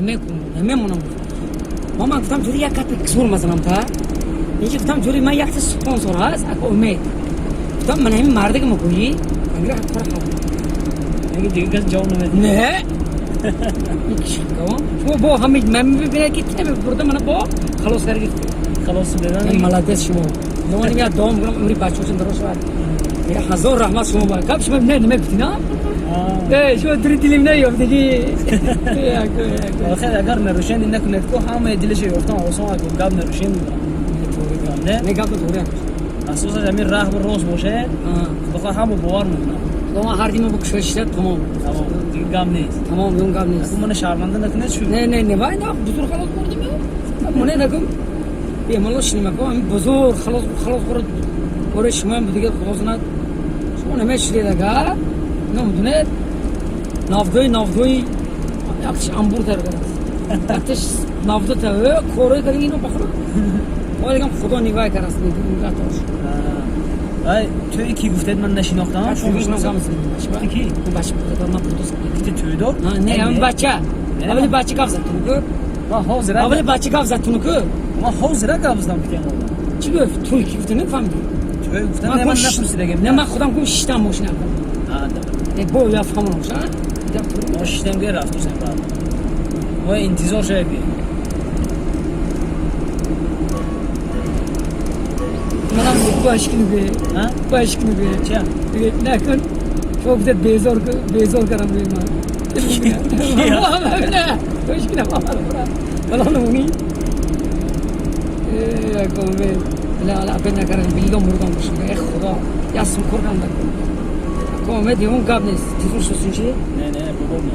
Намекунам, намемонам. Ма ман гуфтам, ҷури як гапи зур мазанам та. Инҷи гуфтам, ҷури ман якта спонсор ҳаст, ака Умед. Гуфтам, ман ҳамин мардаги ма гӯӣ, ангира кора хаб. Меги дига кас ҷавоб намедиҳад. Не. Ин кишкавон. Шумо бо ҳамин ман мебинед, ки тема бурда мана бо халос карда гирифтед. Халос шудадан. Ин молодец шумо. Ман я дом кунам, умри бачаҳошон дароз шавад. Я ҳазор раҳмат шумо ба. Гап шумо не намегуфтӣ, на? Э, шумо дури дилим наёфтагӣ. Охир, агар нарушение накунед ку, ҳамаи дилаша ёфтан осон. Аку гап нарушение не. Не, гап туғри. Асосан ҳамин раҳ рост бошад, худохоҳ, ҳама бовар мекунад. Худо ҳар димо букшошида, тамом. Тамом, дига гап нест. Тамом, юм гап нест. Аку мана шарманда накунед шу. Не, не, не, вай, на, бузург халос бурдим. Моне накун. Бемало шинимако, ҳамин бузург халос халос бурд. Бори шумо ҳам дига, худо знад. Шумо намеширед ага. Намедонед. Навдои навдои яктиш амбур дар аст. Яктиш навдо та корой кард ино бахро. Мо дигам, худо нигоҳ кард аст нигоҳ. Ай, тӯи ки гуфтед, ман нашинохтам. Шумо Ки? Бача ман пурдус. Гуфти тӯйдор? Не, ҳамин бача. Аввали бача гап зад ку. Ман ҳозир Аввали бача гап зад ку. Ман ҳозира гап задам, гуфтем. Чӣ гуфт? Тӯй ки гуфта, нафаҳмидӣ? Тӯй гуфтам, не, ман напурсидагем. Не, ман худам гум шиштам мошина. Бо я фаҳмонам ша. Мо шиштем, ге рафтусем, баъд мо интизор шавед би. Манам башкини бе. Башкини бе. Ча? Накун. Шумо гуфтед, безор безор кардам бе ман. Не, башкина вала намуни. Э, яком бе. Ла ла, апен накардам, билдом мурдам бошам. Э, худо, я сум курдам да. Комед юм гап нест. Телефон шусун чи? Не, не, бобо не.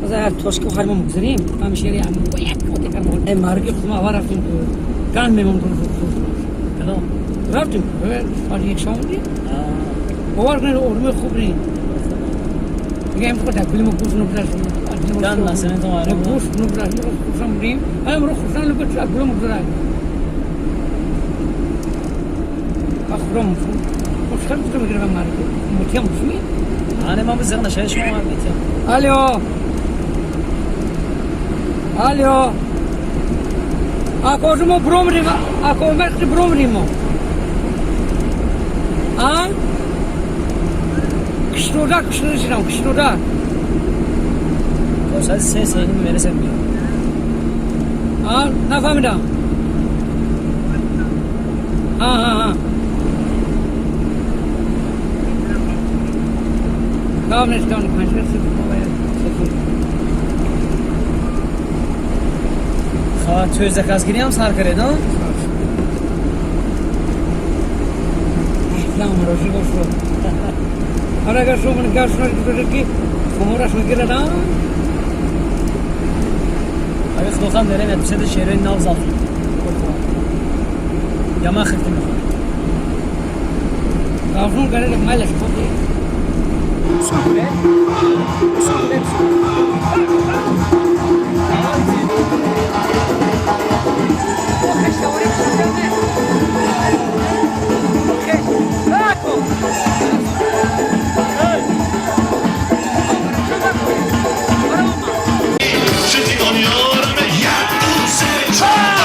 Аз ҳар тошки ҳар мо мегузарем, ҳам шери ҳам як оте кардам. Э, марги худам аввал рафтем. Ган мемондум. Кадом? Рафтем. Фар як шом ди. Бовар кунед, орми хуб ни. Мегӯям, фақат як гулимо гӯш нубраш. Ган насинатон айрон. Гӯш нубраш, хушам будем. Ам ру хушам нубраш, гулимо гузарай. Хурам хушам кутам мегирам марги. Мутиям хушми. Ане, ман бизиқ нашавед, шумо ман метиям. Алло. Алло. Ако мо бромрим, ако мерхи бромрим мо. А? Кишнода, кишнода шидам, кишнода. То соати се, сеним мересем би. А, нафаҳмидам. А, а, а. Гап нест, гап нест, панҷ Тӯй заказгириам сар каред, а? Розӣ бошо. Ҳар агар шумо гап шумо ки хумораш мегирад, а? Агар худохан мерем, як дусета шеърои нав забт я ман хирти мехонам. Гафрун карда майлаш ходи. یک دو سه چهار.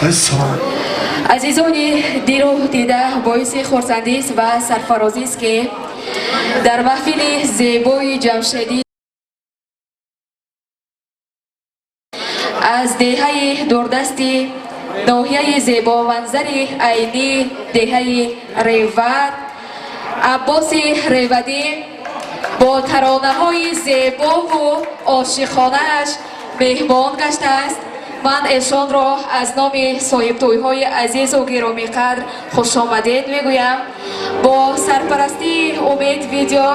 Азизони дилу дида, боиси хурсандист ва сарфарозист, ки дар маҳфили зебои ҷамшедӣ аз деҳаи дурдасти ноҳияи зебоманзари Айнӣ, деҳаи Реват, Аббоси Ревадӣ бо таронаҳои зебову ошиқонааш меҳмон гаштааст. Ман эшонро аз номи соҳибтӯйҳои азизу гиромиқадр хушомадед мегӯям. Бо сарпарастии Умед Видео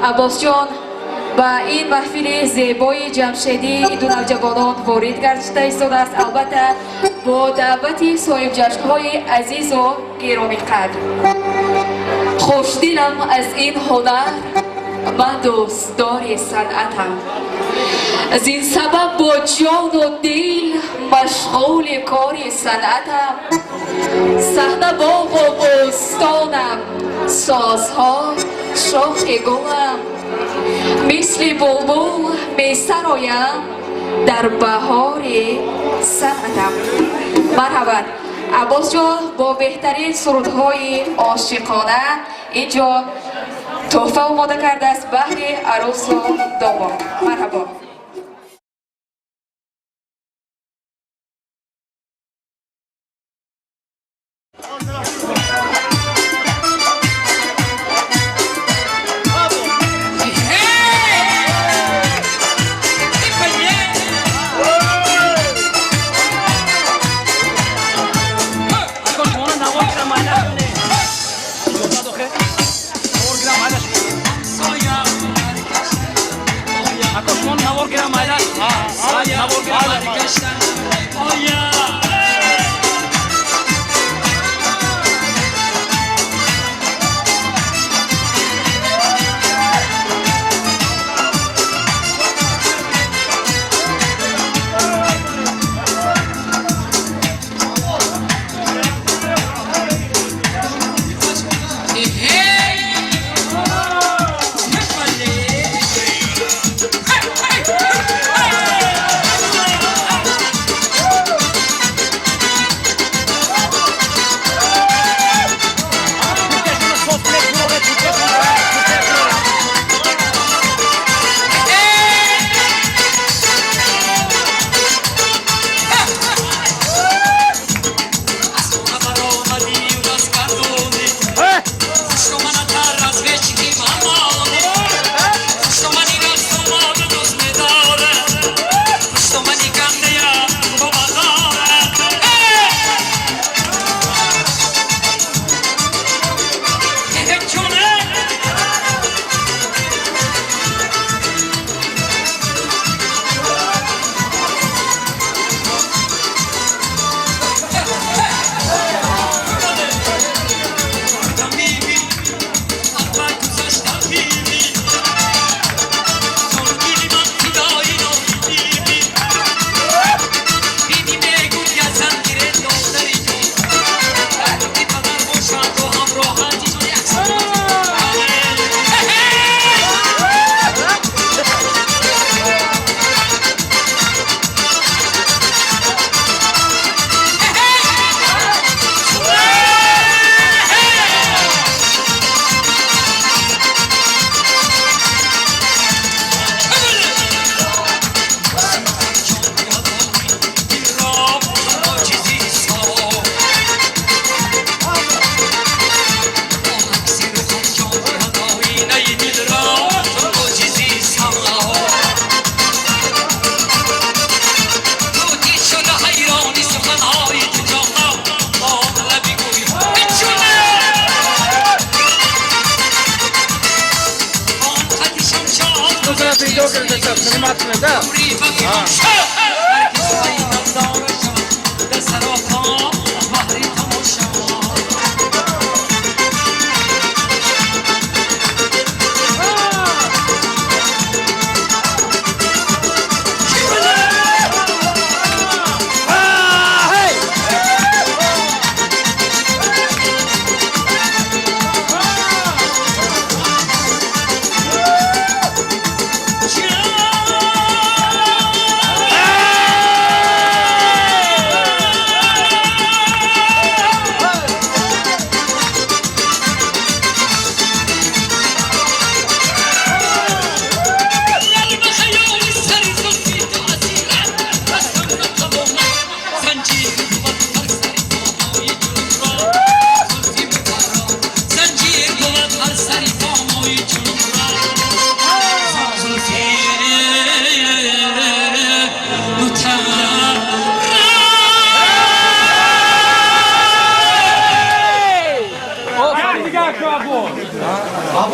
Аббосҷон ба ин маҳфили зебои ҷамшедии ду навҷавонон ворид гардида истодааст, албатта бо даъвати соҳибҷашнҳои азизу гиромиқадр. Хушдилам аз ин ҳунар, ман дӯстдори санъатам, зин сабаб бо ҷону дил машғули кори санъатам. Саҳна боғу бӯстонам, созҳо шохи гулам, мисли булбул месароям дар баҳори санъатам. Марҳабат, Аббосҷон бо беҳтарин сурудҳои ошиқона инҷо тӯҳфа омода кардааст баҳри арӯсу домод. Марҳабо. Yeah!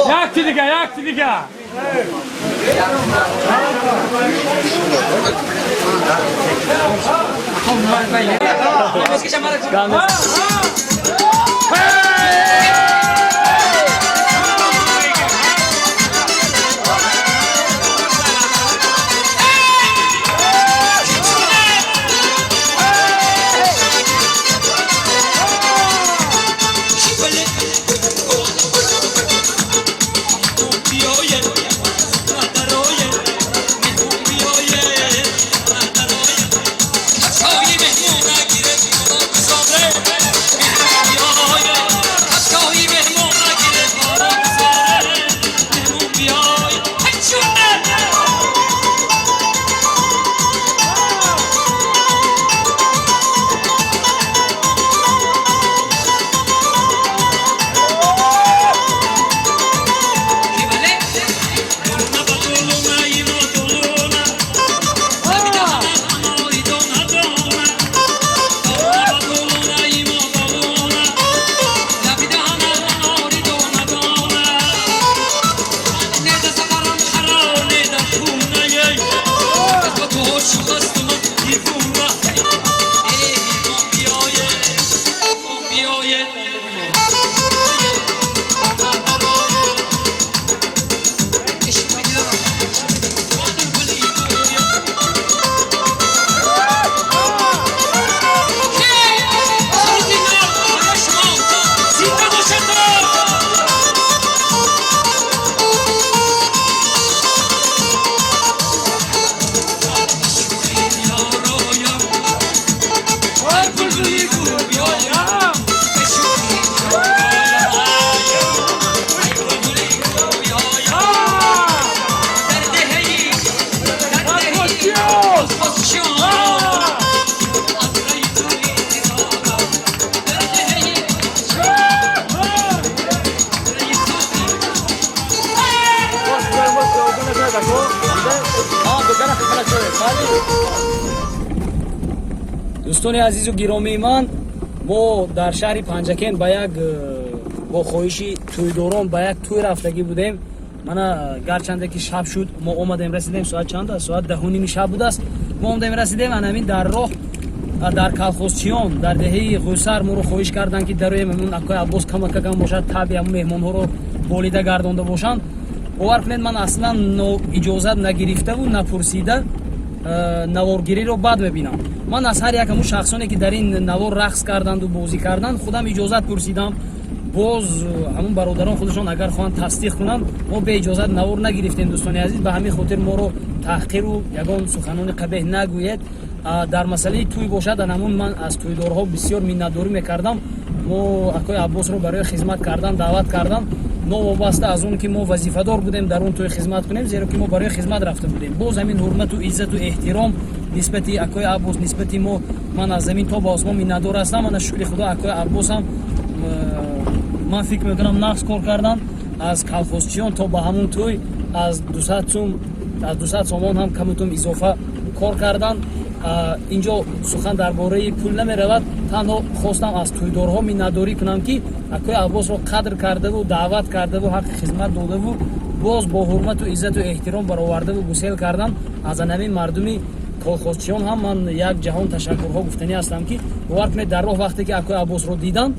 Якти дига, якти дига. Дӯстони азизу гиромии ман, мо дар шаҳри Панҷакент ба як бо хоҳиши тӯйдорон ба як тӯй рафтагӣ будем. Мана гарчанде ки шаб шуд, мо омадем расидем, соат чанд аст? Соат 10:30 шаб будааст. Мо омадем расидем, ана ҳамин дар роҳ дар колхозчиён дар деҳаи Ғӯсар моро хоҳиш карданд, ки дароем ҳамун акои Аббос камакакам бошад, таби ҳамун меҳмонҳоро болида гардонда бошанд. Бовар кунед, ман аслан иҷозат нагирифтаву напурсида наворгириро бад мебинам. Ман аз ҳар як ҳамун шахсоне, ки дар ин навор рақс карданду бозӣ карданд, худам иҷозат пурсидам. Боз ҳамун бародарон худашон агар хоҳанд тасдиқ кунанд, мо бе иҷозат навор нагирифтем. Дӯстони азиз, ба ҳамин хотир моро таҳқиру ягон суханони қабеҳ нагӯед. Дар масъалаи тӯй бошад, ан ҳамун ман аз тӯйдорҳо бисёр миннатдорӣ мекардам. Мо акои Аббосро барои хизмат кардан даъват кардам, новобаста аз он ки мо вазифадор будем дар он тӯй хизмат кунем, зеро ки мо барои хизмат рафта будем. Боз ҳамин ҳурмату иззату эҳтиром нисбати акои Аббос, нисбати мо, ман аз замин то ба осмон миннатдор ҳастам. Ана шукри худо, акои Аббосам ман фикр мекунам нағз кор кардан, аз колхозчиён то ба ҳамун тӯй аз 200 сум, аз 200 сомон ҳам камутум изофа кор кардан. Инҷо сухан дар бораи пул намеравад, танҳо хостам аз тӯйдорҳо миннатдорӣ кунам, ки акои Аббосро қадр кардаву даъват кардаву ҳаққи хизмат додаву боз бо ҳурмату иззату эҳтиром баровардаву гусел кардан. Аз анамин мардуми колхозчиён ҳам ман як ҷаҳон ташаккурҳо гуфтанӣ ҳастам, ки бовар кунед, дар роҳ вақте ки акои Аббосро диданд,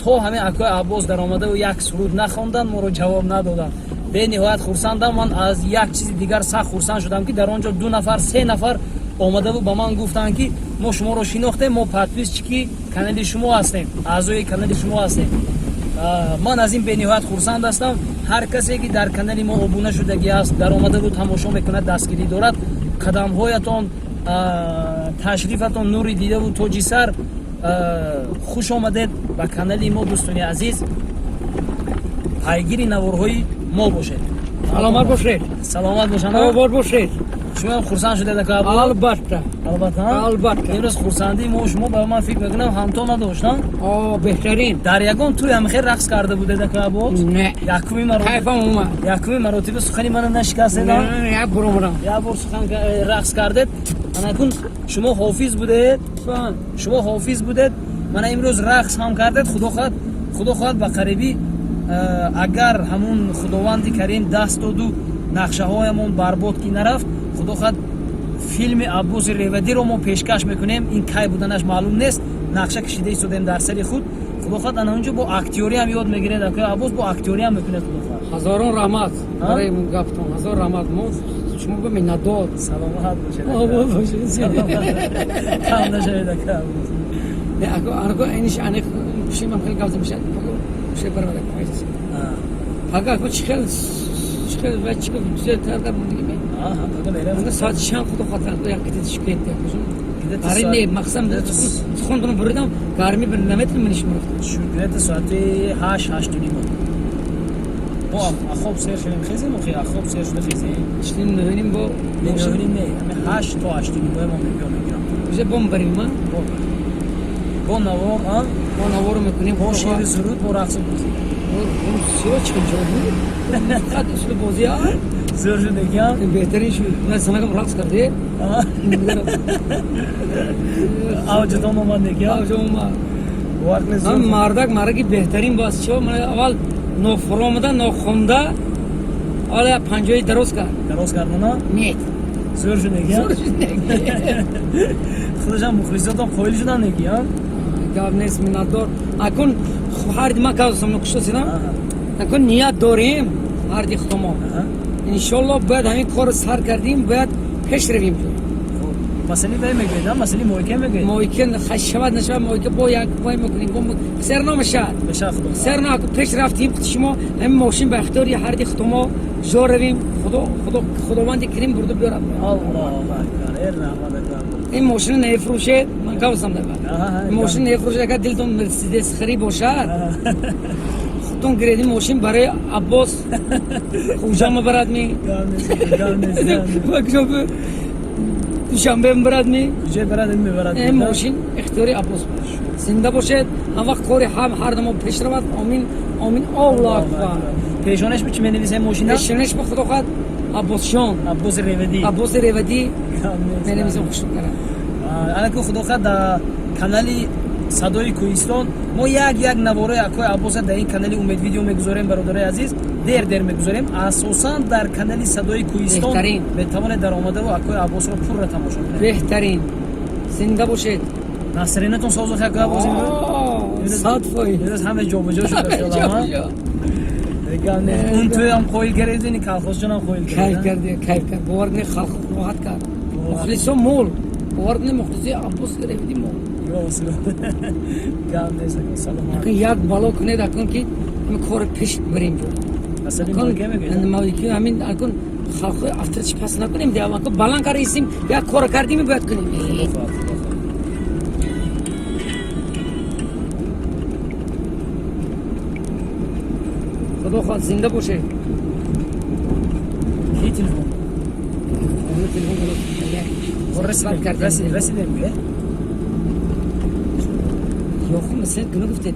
то ҳамин акои Аббос даромадаву як суруд нахонданд, моро ҷавоб надоданд. Бениҳоят хурсандам. Ман аз як чизи дигар сахт хурсанд шудам, ки дар он ҷо 2 нафар, 3 нафар омадаву ба ман гуфтанд, ки мо шуморо шинохтем, мо подписчики канали шумо ҳастем, аъзои канали шумо ҳастем. Ман аз ин бениҳоят хурсанд ҳастам. Ҳар касе ки дар канали мо обуна шудагӣ аст, даромадаву тамошо мекунад, дастгирӣ дорад, қадамҳоятон, ташрифатон нури дидаву тоҷи сар. Хуш омадед ба канали мо, дӯстони азиз, пайгири наворҳои мо бошед. Саломат бошед. Саломат бошанд. Обод бошед. Шумо ҳам хурсанд шудед, ака Аббос? Албатта. Албатта, ҳа? Албатта. Имрӯз хурсандии мо шумо ба ман фикр мекунам ҳамто надошт, ҳа? О, беҳтарин. Дар ягон тӯй ҳам хел рақс карда будед, ака Аббос? Не. Якуми маротиба. Кайфам омад. Якуми маротиба сухани мана нашикастед, ҳа? Не, як бор омадам. Як бор сухан рақс кардед. Анакун шумо ҳофиз будед? Шумо ҳофиз будед. Мана имрӯз рақс ҳам кардед, худо хоҳад. Худо хоҳад, ба қарибӣ, агар ҳамун Худованди Карим даст доду нақшаҳоямон барбод ки нарафт, Худо хоҳад, филми Аббоси Ревадиро мо пешкаш мекунем. Ин кай буданаш маълум нест, нақша кашида истодем дар сари худ. Худо хоҳад, ана унҷо бо актёриам ёд мегиред, акои Аббос, бо актёриам мекунед, Худо хоҳад. Ҳазорон раҳмат барои гаптон, ҳазор раҳмат, мо шумо ба миннатдор. Саломат бошед. Обод бошед. Кам нашавед, ака Аббос. Не, ако анако иниш ани пишимам хеле гап мешад. Ше барвада. Пага ако чихел чихел ва чихел бисёр тар мондагӣ ме. Аҳа, пага меравем. Соат чанд, Худо хотир, як кити шикет. Ари не, мақсадам сухонтон буридам, гармӣ наметонам ман шумо рафтам. Где-то соати 8, 8:30. Мо ахоб сер шудем, хезем, охи ахоб сер шуда хезем. Члин нӯҳним бо Не, 9:30 не, ами 8 то 8:30 мо мебиём мегирам. Уже бом барим ма? Бо навор, а? Бо навор мекунем. Бо шери суруд, бо рақсу бозӣ. Сиё чӣ ҷо буд? Фақат услуби бозӣ, а? Зӯр шуд деган? Беҳтарин шуд. Ман санагам рақс карде. Авҷатон омад деган? Авҷ омад. Бовар кунед, Ҳам мардак мардаки беҳтарин боз чо ман аввал нофуромада, нохонда, ҳола панҷои дароз кард. Дароз кардана? Нет. Зӯр шуд деган? Зӯр шуд деган. Худашам мухлисотон қоил шудан деган? Гап нест, миннатдор. Акун ҳарди ман кавсам куштосидам. Акун ният дорем ҳарди худомо. Иншолло бояд ҳамин корро сар кардем, бояд пеш равем. Масъали вай мегӯед, масъали моҳике мегӯед? Моҳике шавад, нашавад, моҳике бо як вай мекунем, сер намешавад. Мешавад, Худо. Сер на, пеш рафтем шумо ҳамин мошин ба ихтиёри ҳарди худомо жо равем, Худо Худо Худованди Карим бурда биёрад. Аллоҳу акбар, э раҳмат, акбар. Ин мошина нефурӯшед, ман гавзам дар. Ин мошин нефурӯшед, агар дилтон Мерседес харӣ бошад, худтон гиред ин мошин барои Аббос хуҷа мебарад ми? Душанбе мебарад ми? Куҷо барад, ин мебарад. Ин мошин ихтиёри Аббос бошад. Зинда бошед, ҳам вақт кори ҳам ҳар дамо пеш равад. Омин, омин, Аллоҳу акбар. Пешонаш бо чӣ менависем мошина? Пешонаш бо Худо хоҳад Аббосҷон. Аббоси Ревадӣ. Аббоси Ревадӣ менависем, хушнуд карад. Анаку Худо хоҳад, дар канали Садои Кӯҳистон мо як як навораи акои Аббоса дар ин канали Умед Видео мегузорем, бародарои азиз, дер дер мегузорем. Асосан дар канали Садои Кӯҳистон метавонед даромадаву акои Аббосро пурра тамошо кунед. Беҳтарин. Зинда бошед. Насринатон созу акои Аббос имрӯз? 100%. Имрӯз ҳама ҷобаҷо шуд. Он тӯям қоил кардед, ин колхозҷонам қоил кард. Кайф кард, кайф кард. Бовар кунед, халқ роҳат кард. Мухлисо мол. Бовар кунед, мухлиси Аббос Ревадӣ мол. Гап нест, саломат. Як бало кунед акун ки ҳамин кор пеш барем ҷо. Масалан молика мегӯед? Молика ҳамин акун халқ афтириш пас накунем, дига акун баланд карда як кор кардем, бояд кунем. Худо хоҳад, зинда бошед. Ки телефон? Телефон расидем, расидем. Ё хуб, масалан куна гуфтед?